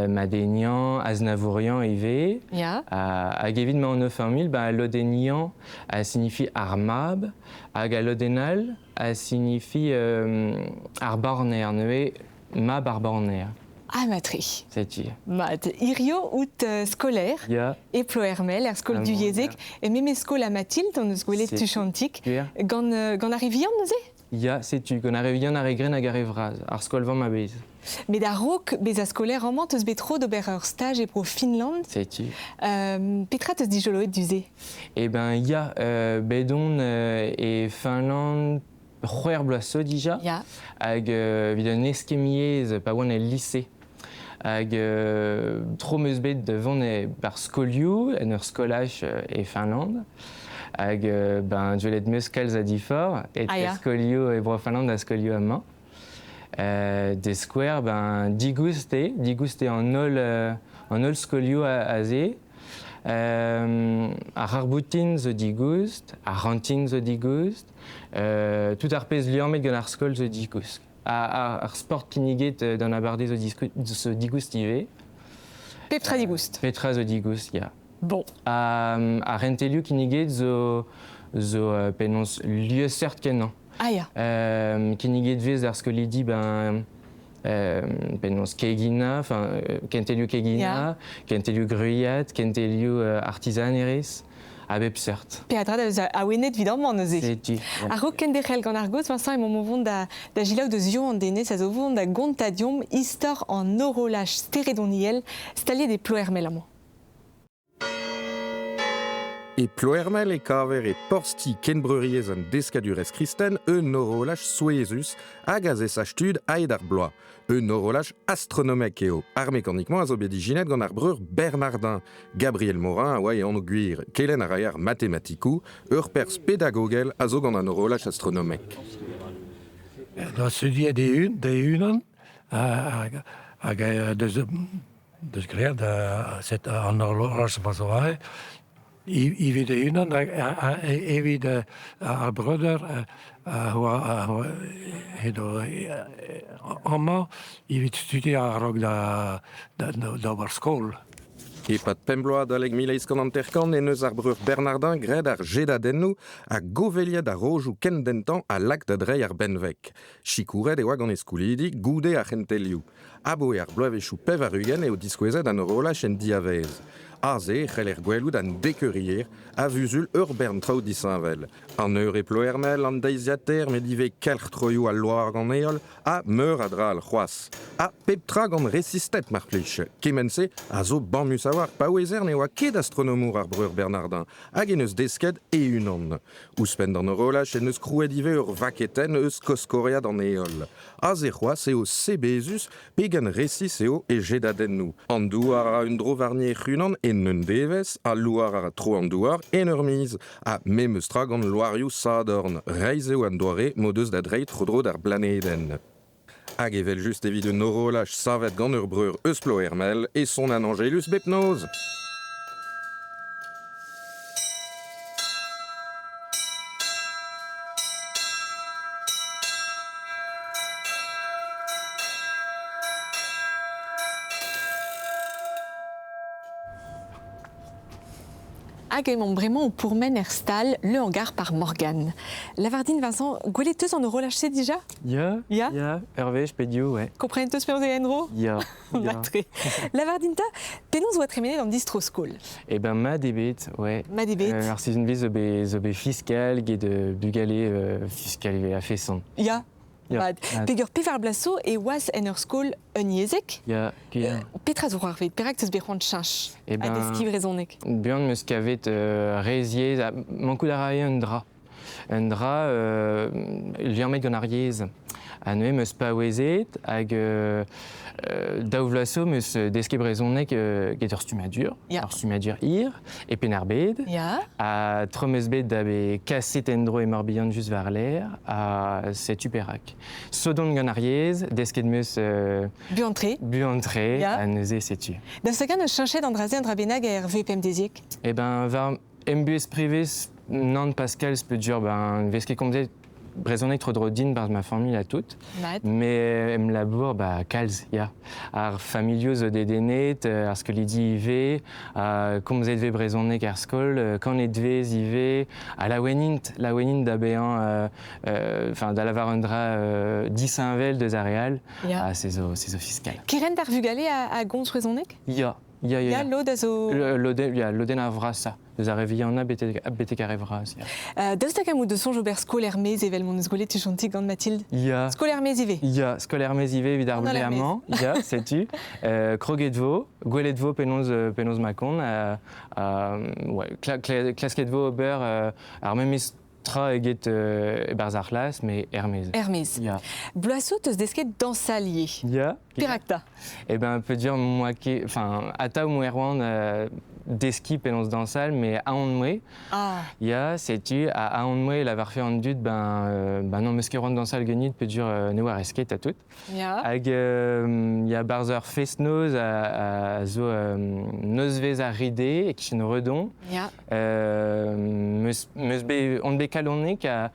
Madenian, Aznavourian ivez. Ya. Hag evit ma anv familh, ben, Lodenian a signifie ar mab, hag a lodenal a signifie ar barner, nevez, mab ar barner. Ah, matre. Setu. Mat, hirio out skolaer, Ya. e Ploermel, er skol Ah, du bon, Yezeg, ya. e memes skol a Mathilde, on eus gwelet Setu. tuchantik, Gwir. gant ar re vihan neuze? Ya, setu, gant ar re vihan, ar re grenn hag ar re vras, ar skol-vamm a-bezh. Met a-raok bezañ skolaer amañ, teus bet tro d'ober ur staj e bro Finland. Setu. Petra teus dijoloet du-se? Eh ben, ya, bet on e Finland c'hwec'h bloaz zo dija, Ya. hag evit un eskemmiezh pa oan el lise. Hag tro 'm eus bet da vont e bar skolioù, en ur skolaj e Finland. Hag ben, dwelet 'm eus kalz a difor, etre Ah, ya. skolioù e bro Finland ha skolioù amañ. De skouer, ben, digoust eo, digoust eo an holl skolioù aze. Ar ar-boutin zo digoust, ar rantin zo digoust, tout ar pezh liammet gant ar skol zo digoust. Ar sport kinniget d'an abardaez zo digoust ivez. Pep tra digoust. Pep tra zo digoust, ya. Bon. Ar rentelioù kinniget zo penaos liesseurt kenañ. Ah, ya. Kinniget vez ar skolidi, ben, penaos kegina, enfin, kentelioù kegina, Ya. kentelioù gwriat, kentelioù artisanerezh, a bep seurt. Peadra da vezañ awenet evit amañ neuze. Setu, ya. A-raok kenderc'hel gant ar gaoz, Vincent, emaomp o vont da selaou deus Yoann Denez, a zo vont da gontañ deomp istor an horolaj steredoniel staliet e Ploermel amañ. E Ploermel e kaver e porzhti kenbreuriezh an deskadurezh kristen un horolaj souezhus hag a zesach tud aet ar bloaz. Un horolaj astronomek eo. Ar mekanikmañ a zo bet ijinet gant ar breur Bernardin. Gabriel Morin a oa e anv gwir. Kelenn a rae ar matematikoù, ur perzh pedagogel a zo gant an horolaj astronomek. Da studiet e unan, hag deus graet set an horolaj ma zo aze. Evit e unan, evit ar breuder a oa edo amañ, evit studiañ a-raok da ober skol. E-pad pemp bloaz adalek 1850 en eus ar breur Bernardin graet ar jedadennoù ha goveliet ar rojoù ken dentañ a lak da dreiñ ar benveg. Sikouret e oa gant e skolidi goude ar c'hentelioù. Aboe ar bloavezhioù 80 eo diskouezet an horolaj en diavaez. Aze e c'heller gwelout an dekeurier a vuzul ur bern traoù disheñvel. An eur e Ploermel, an deiziataer, met ivez kelc'h troioù al loar gant heol, ha meur a dra all c'hoazh. Ha pep tra gant resisted, mar plij. Kement-se a zo bamus a-walc'h pa ouezer ne oa ket astronomour ar breur Bernardin, hag en eus desket e-unan. Ouzhpenn d'an horolaj en eus krouet ivez ur vaketenn eus koskoriad an heol. Aze c'hoazh eo sebezus pegen resis eo e jedadennoù. An douar a ra un dro warni hec'h-unan en un devezh, al loar a ra tro an douar en ur miz. Ha memes tra gant loarioù Sadorn. Reizh eo an doare m'o deus da dreiñ tro-dro d'ar blanedenn. Hag evel-just evit un horolaj savet gant ur breur eus Ploermel e son an Angelus bep noz. Hag emaomp bremañ o pourmen er stal Le Hangar par Morgane. Lavardine Vincent, gwelet teus an horolaj-se dija? Ya, Ya? ya, Hervé, je ouais. Komprenet teus penaos eo en-dro? Ya, ya. Matre. Lavardine ta, penaos oa tremenet an distro-skol? Eh ben, mat ebet, ouais. Mat ebet. Ar sizhunvezh zo bet fiskal get bugale fiskal ivez a-feson. Ya. Ya. Mat. Mat. Peger pevar bloaz zo e oas en ur skol un yezhek. Ya, gwir. Petra zo c'hoarvezet? Perak teus bet c'hoant cheñch Eh ha ben, deskiñ brezhoneg? Buan 'm eus kavet reizh yezh, ha mankout a rae un dra. Un dra liammet gant ar yezh. Ha neuze 'meus paouezet hag daou vloaz zo 'meus desket brezhoneg get ur stummadur, ur stummadur hir e Penn-ar-Bed. Ha tro 'meus bet da bet kaset en-dro e Morbihan just war-lerc'h ha setu perak. Sot on gant ar yezh, desket 'meus Buan-tre. Buan-tre, ha neuze setu. Daoust hag-eñ 'neus cheñchet an dra-se un dra bennak er VPMDziek? Eh ben, war MBS prevez, nann Pascal, peogwir ben, ne vez ket komzet brezhoneg tro-dro din 'barzh ma familh ha tout. Mais em labour, bah, kalz, ya. Ar familhoù zo dedennet, ar skolidi ivez, komzet vez brezhoneg er skol, kanet vez ivez, ha laouen int, laouen int da bezañ, enfin, da lavar un dra disheñvel deus ar re all, ha se zo, se zo fiskal. Kerent ar vugale a gomz brezhoneg? Ya, ya, ya. Ya, lod a zo... Lodenn, ya, lodenn ar vrasañ. Deus ar re vihanañ betek ar re vras, ya. Daoust hag am deus soñj ober skol er-maez evel m'hon eus gwelet tuchantik gant Mathilde? Ya. Skol er-maez ivez? Ya, skol er-maez ivez evit ar bloaz-mañ. Ya, setu. Kroget vo, gwelet vo penaos, penaos ma kont. Ouais, klasket vo ober ar memes tra eget e-barzh ar c'hlas, mais er-maez. Er-maez. Ya. Bloaz zo 'teus desket dañsal ivez. Ya. Perak 'ta? Eh ben, peut dire moi ket, enfin, atav mo Erwan deskiñ penaos dañsal, mais aon-moe. Ah. Ya, setu, ha aon-moe lavarfe an dud, ben, ben non, meus ket c'hoant dañsal ganit peogwir ne oarez ket ha tout. Ya. Hag ya, barzh ur fest-noz a zo nozvezh ar ride e-kichen Redon. Ya. Meus bet, on bet kalonek a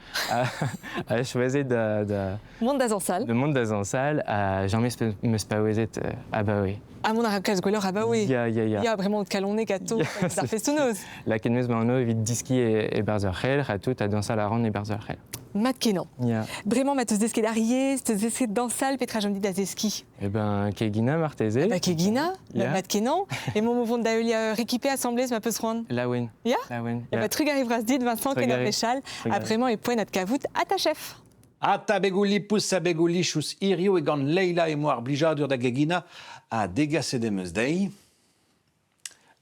choazet da Mont da zañsal. De mont da zañsal ha james meus paouezet abaoe. Ha mont a ra kalz gwelloc'h abaoe. Ya, ya, ya. Ya, bremañ out kalonek atao d'ar festoù-noz. Lakaet meus ma anv evit diskiñ e-barzh ur c'helc'h ha tout, ha dañsal a ran e-barzh ur c'helc'h. Mat-kenañ. Ya. Bremañ ma teus desket ar yezh, teus desket dañsal, petra chom dit da zeskiñ? Eh ben, keginañ marteze. Bah, keginañ, mat-kenañ. Emaomp o vont da heuliañ ur rekipe asambles ma peus c'hoant. Laouen. Ya? Laouen. Ya. Bah, trugarez vras dit, Vincent, ken ur wech all. Ha bremañ e poent adkavout ha ta chef. Ha tabegoù lipous ha begoù lichous hiziv e gant Leila emañ ar blijadur da geginañ ha degaset em eus dezhi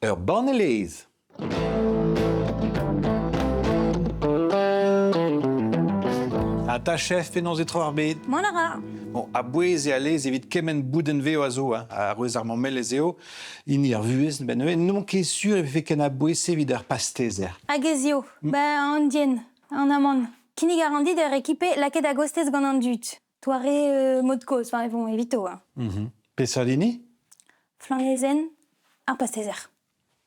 ur banne laezh. Ha ta chef penaos e tro ar bed? Mont a ra. Bon, a-bouez eo al laezh evit kement boudenn vev a zo, hein. Arouez ar mammelezh eo, hini ar vuhez, ben neuze n'on ket sur e vefe ken a-bouez-se evit ar pastezer. Hag ez eo, ben an dien, an amann. Kinnig a ran dit ur rekipe lakaet a-gostez gant an dud. Toare mod kozh, enfin bon, evito. Hein. Peseurt hini? Flanezenn ar pastezer.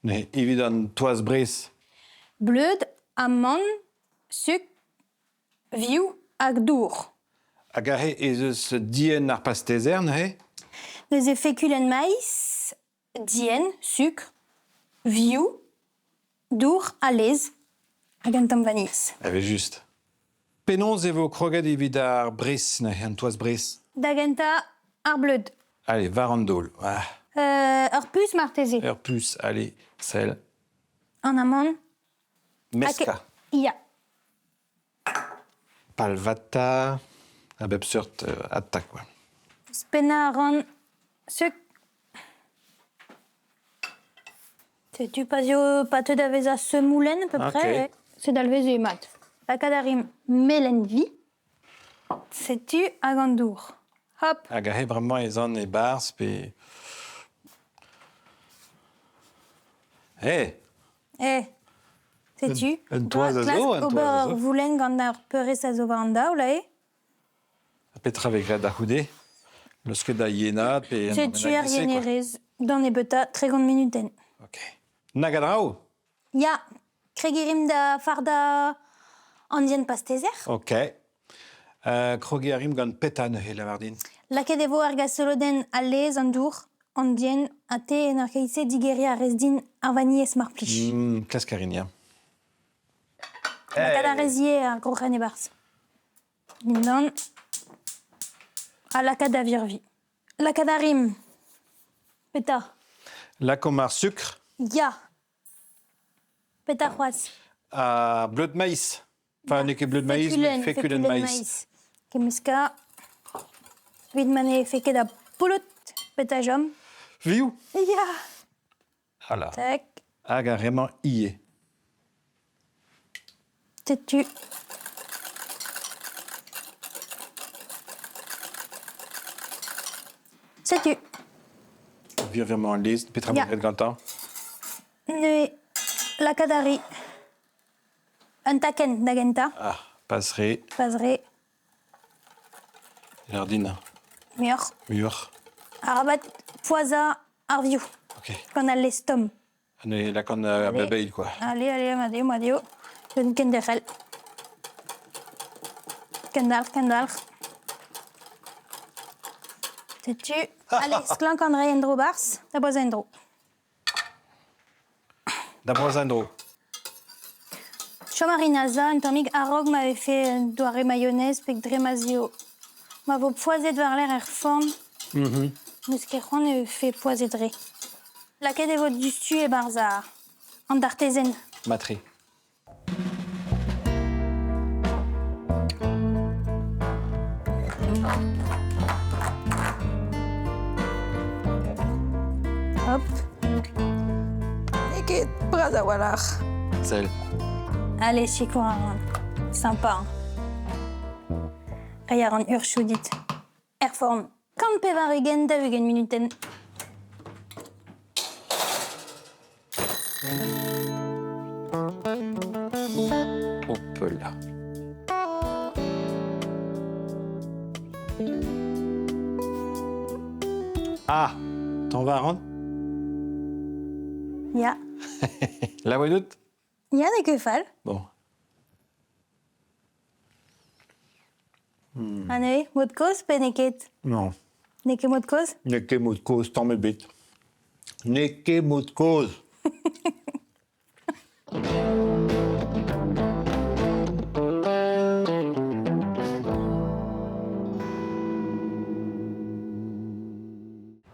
Evit an toaz Brest. Bleud, amann, suk, vioù hag dour. Hag aze ez eus dienn ar pastezer neuze? Neuze fekulenn maiz, dienn, sukr, vioù, dour ha laezh hag un tamm vanilh. Evel-just. Penaos e vo kroget evit ar Brest neuze, an toaz Brest? Da gentañ, ar bleud. Allez, war an daol. Ah. Ur puñs marteze. Ur puñs, allez, sell. An amann. Meska. Ya. Palvata, a bep seurt attaque, quoi. Ouzhpennañ a ran suk. Setu pa zo pa teu da vezañ semoulenn à peu près. Ok. Se dalvez eo mat. Lakaat a rimp melen-vi. Setu hag an dour. Hop. Hag aze bremañ ez an e-barzh pe... Eh Eh Setu. Un toaz a zo, un toaz Ober a zo. ur voulenn gant ar peurrest a zo war an daol, aze. Ha petra vez graet da c'houde? Leusket da yenaat pe... Setu ar yenerez. D'an nebeutañ, 30 munutenn. Ok. Nag a draoù? Ya, kregiñ rimp da fardañ an dienn pastezer. Ok. Krogiñ a rimp gant petra neuze, lavar din? Lakaet e vo ar gasolodenn al laezh, an dour, an dienn, ha te en ur keit-se digeriñ a rez din ar vanilhez mar plij. Klask a rin, ya. Lakaat a rez ivez ar groc'hen e-barzh. Dindan. Ha lakaat da virviñ. Lakaat a rimp. Petra? Lakaomp ar sukr. Ya. Petra c'hoazh? Ar bleud maiz. Enfin, n'eo ket bleud maiz, mais fekulenn maiz. Kemmeskañ. Evit ma ne vefe ket a poulout, petra chom? Vioù. Ya. Voilà. Tac. Hag ar re-mañ ivez. Setu. Setu. Vir-vir-mañ al lez, petra Ya. vo graet gantañ? Neuze, lakaat a ri un takenn da gentañ. Ah, pas re. Pas re. Jardin. Muioc'h. Muioc'h. Arabat poazhañ ar vioù. Ok. Gant al lez tomm. Ne lakaan a bep eil, quoi. Allez, allez, mat eo, mat eo. Un kenderc'hel. Kendalc'h, kendalc'h. Setu. Allez, sklank an dre en-dro 'barzh, da boazhañ en-dro. Da boazhañ en-dro. Chom a rin aze un tammig a-raok ma vefe un doare maionez pe dre ma 'z eo. Ma vo poazhet war-lerc'h er forn, n'eus ket c'hoant e vefe poazhet re. Lakaet e vo diouzhtu e-barzh an dartezenn. Matre. Hop. N'eo ket bras a-walc'h. Sell. Allez, sikour a ran. Sympa. Hein. Reiñ a ran urchoù dit. Er forn. 180 40 munutenn. Hop là. Ah, t'en vas à rendre Ya. La voix doute Ya, n'eo ket fall. Bon. Ha neuze, mod-kozh pe n'eo ket? Non. N'eo ket mod-kozh? N'eo ket mod-kozh tamm ebet. N'eo ket mod-kozh.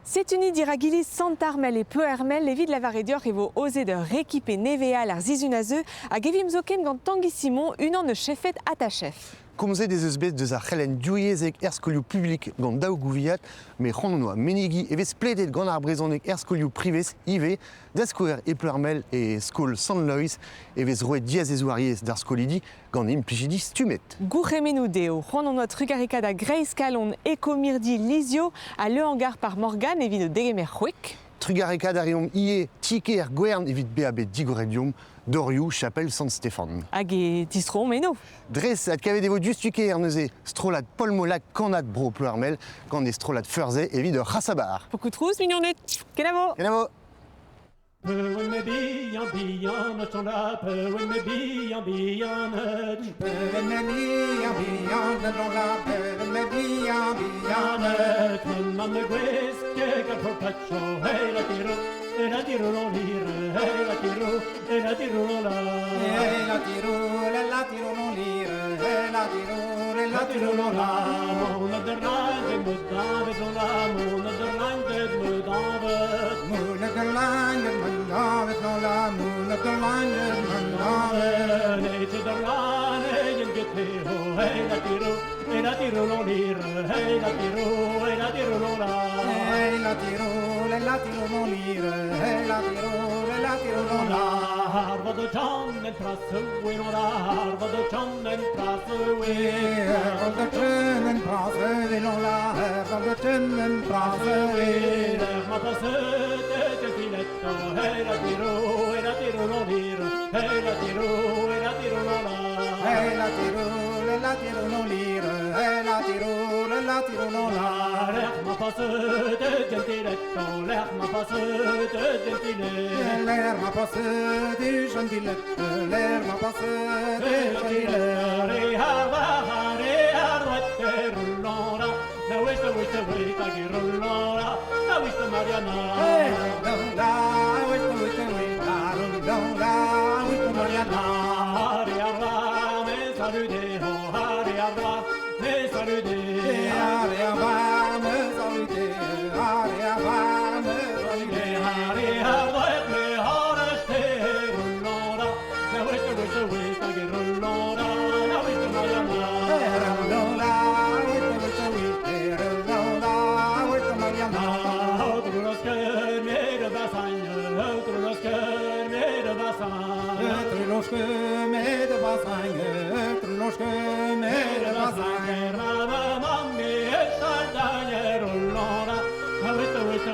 Setu ni dirak iliz Sant-Armel e Ploermel evit lavaret deoc'h e vo aozet ur rekipe nevez-all ar sizhun a zeu hag evimp zoken gant Tangi Simon, unan eus chefed Attachef. Komzet ez eus bet deus ar c'helenn divyezhek er skolioù publik gant daou gouviad, met c'hoant hon oa menegiñ e vez pledet gant ar brezhoneg er skolioù privez ivez, da skouer e Ploermel e skol Sant-Loeiz e vez roet diazezoù ar yezh d'ar skolidi gant implijidi stummet. Gourc'hemennoù dezho. C'hoant hon oa trugarekaat a-greiz kalon Ekomirdi Lizio ha Le Hangar par Morgane evit o degemer c'hwek. Trugarekaat a reomp ivez ti-kêr Gwern evit bezañ bet digoret deomp dorioù chapel Sant-Stefan. Hag e tistroomp eno. Dres, adkavet e vo diouzhtu kêr neuze strollad Paul Molac kannad bro Ploermel gant e strollad Feurzay evit ur c'hasabar. Pokoù trouz, mignoned. Kenavo. Kenavo.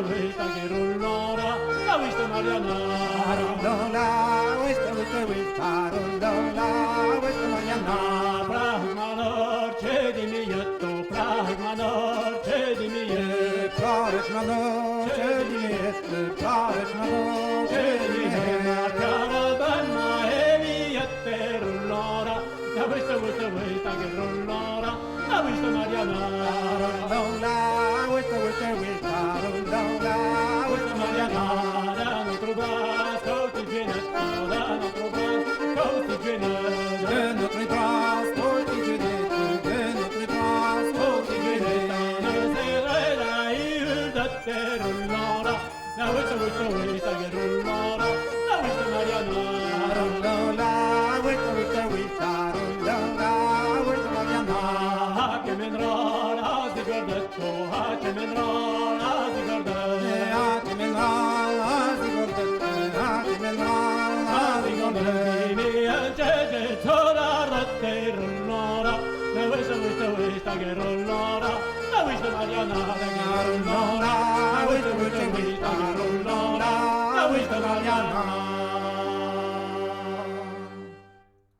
Mariana.